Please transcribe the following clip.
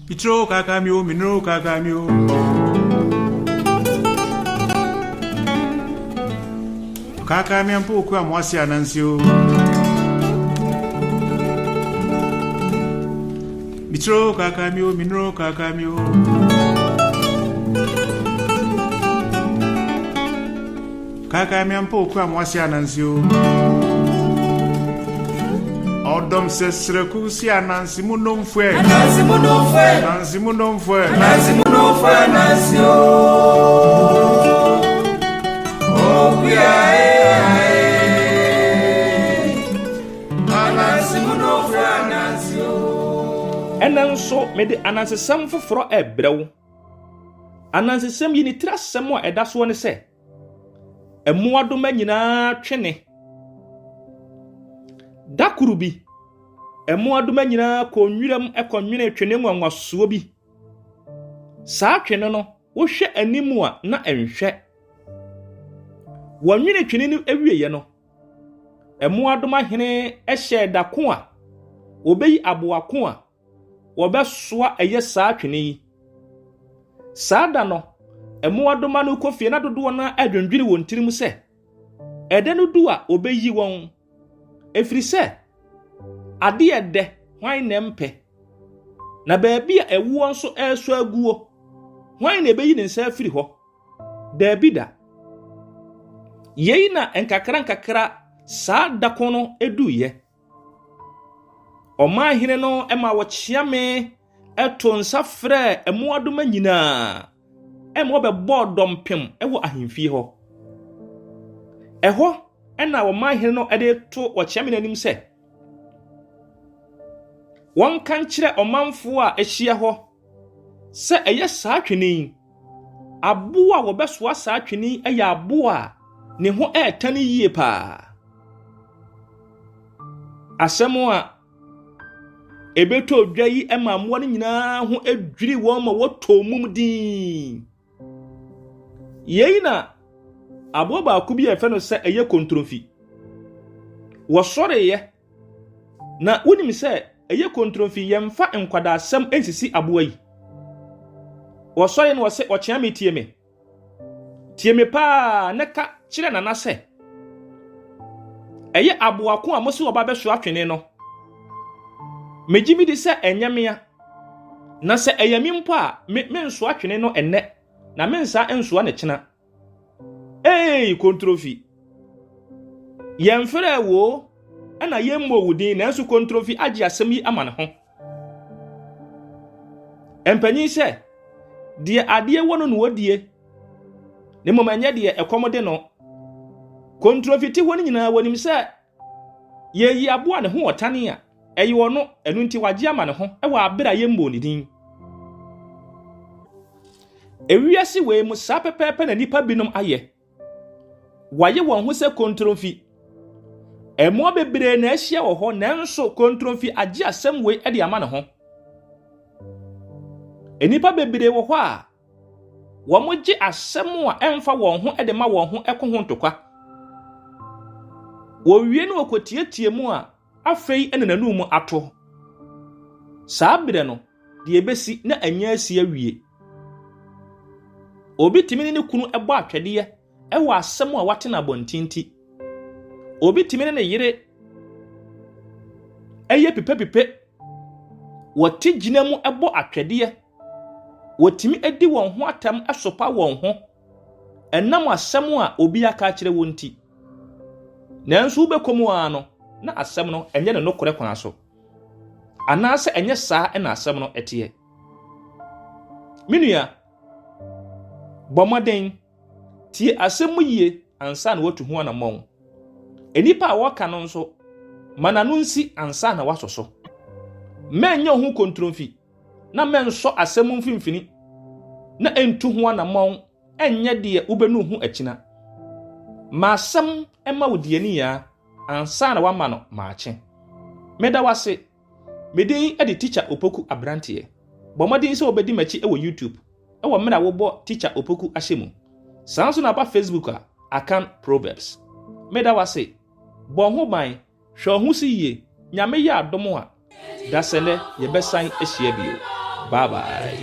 Mitro kaka mi o, minro kaka mi o. Kaka mi ampo ku amoase anansi o. Mitro kaka mi o, minro kaka mi o. Kaka mi ampo ku amoase anansi o. Ɔdɔm sɛ srɛku si anansi mu nomfue. Anansi mu nomfue. Anansi mu nomfue. Anansi mu nomfue anansi o. Okuya e ae. Anansi mu nomfue anansi o. Ɛnnɛ nso mede anansesɛm foforɔ rebrɛ wo. Anansesɛm yi ne tiri asɛm a ɛda soɔ ne sɛ, Mmoadoma nyinaa twene. Da koro bi, mmoadoma nyinaa kɔɔ nwiram kɔnwenee twene nwanwasoɔ bi. Saa twene no, wohwɛ anim a na ɛnhwɛ. Wɔnwene twene no awieeɛ no, mmoadoma hene hyɛɛ da ko a wɔbɛyi aboa ko a wɔbɛsoa ɛyɛ saa twene yi. Saa da no, mmoadoma no rekɔ fie na dodoɔ no ara adwendwene wɔn tirim sɛ, ɛda no du a wɔbɛyi wɔn, ɛfiri sɛ adeɛ dɛ hwan na ɛmpɛ, na baabi a ɛwoɔ nso ɛresɔ aguo, hwan na ɛbɛyi ne nsa afiri hɔ? Daabi da. Yei na nkakrankakra saa da ko no duiɛ. Ɔmanhene no ma wɔkyeame too nsa frɛɛ mmoadoma nyinaa ma wɔbɛbɔɔ dɔmpem wɔ ahemfie hɔ. Ɛhɔ na ɔmanhene no de to ɔkyeame no anim sɛ wɔnka nkyerɛ ɔmanfoɔ a ahyia hɔ sɛ ɛyɛ saa twene yi, aboa a wɔbɛsoa saa twene yi yɛ aboa a ne ho ɛretane yie paa. Asɛm a ɛbɛtɔɔ dwa yi ma mmoa no nyinaa ho dwiri wɔn ma wɔtɔɔ mum dinn. Yei na aboa baako bi a yɛfrɛ no sɛ ɛyɛ kontromfi. Wɔsɔreeɛ na wonim sɛ ɛyɛ kontromfi yɛmfa nkwadaasɛm nsisi aboa yi. Wɔsɔre no wɔsɛ ɔkyea me tie me. Tie me paa na ka kyerɛ Nana sɛ, ɛyɛ aboa ko a mose ɔba bɛsoa twene no. Megye medi sɛ ɛnyɛ mea. Na sɛ ɛyɛ me mpo a, me mensoa twene no ɛnnɛ, na mensa nsoa no kyena. Ei, Kontrofi! Yɛmfrɛɛ wo o, ɛna yɛmmɔɔ wo din, nanso Kontrofi agye asɛm yi ama ne ho. Mpanyin sɛ, deɛ adeɛ wɔ no na ɔdie, na mmom ɛnyɛ deɛ ɛkɔm de no. Kontromfiti hɔ no nyinaa wɔnim sɛ yɛyi aboa ne ho ɔtane a, ɛyɛ ɔno, ɛno nti wagye ama ne ho wɔ abere a yɛmmɔɔ ne din. Ewiase wei mu saa pɛpɛɛpɛ na nnipa binom ayɛ. Wɔayɛ wɔn ho sɛ kontromfi. Mmoa bebree na ahyia wɔ hɔ, nanso kontromfi agye asɛm wei de ama ne ho. Nnipa bebree wɔ hɔ a, wɔgye asɛm a ɛmfa wɔn ho de ma wɔn ho ko ho ntokwa. Wɔwie no wɔkɔtiatia mu a, afei na n'anum ato. Saa berɛ no, deɛ ɛbɛsi na anya asi awie. Obi tumi ne ne kunu bɔ atwɛdeɛ wɔ asɛm a wate no abɔnten nti. Obi tumi ne ne yere yɛ pipepipe. Wɔte gyina mu bɔ atwɛdeɛ. Wɔtumi di wɔn ho atɛm sopa wɔn ho ɛnam asɛm a obi aka akyerɛ wɔn nti. Nanso wobɛkɔ mu ara no, na asɛm no ɛnyɛ ne nokorɛ kwan so. Anaasɛ ɛnyɛ saa na asɛm no teɛ. Me nua, bɔ mmɔden tie asɛm mu yie ansa na woatu ho anammɔn. Nnipa a wɔka no nso, ma n'ano nsi ansa na woasɔ so. Mɛnyɛ wo ho kontromfi na mɛnsɔ asɛm mfimfini na ɛntu ho anammɔn ɛnyɛ deɛ wobɛnu ho akyina. Ma asɛm mma wo deɛ ansa na woama no maakye. Meda wo ase. Me din de Teacher Opoku Abranteɛ. Bɔ mmɔden sɛ wobɛdi m'akyi wɔ YouTube wɔ mmerɛ a wobɔ Teacher Opoku ahyɛ mu. Saa nso na aba Facebook a, Akan Proverbs. Meda wo ase. Bɔ wo ho ban, hwɛ wo ho so yie, Nyame yɛ adom a, dasɛnɛ yɛbɛsan ahyia bio. Bye bye.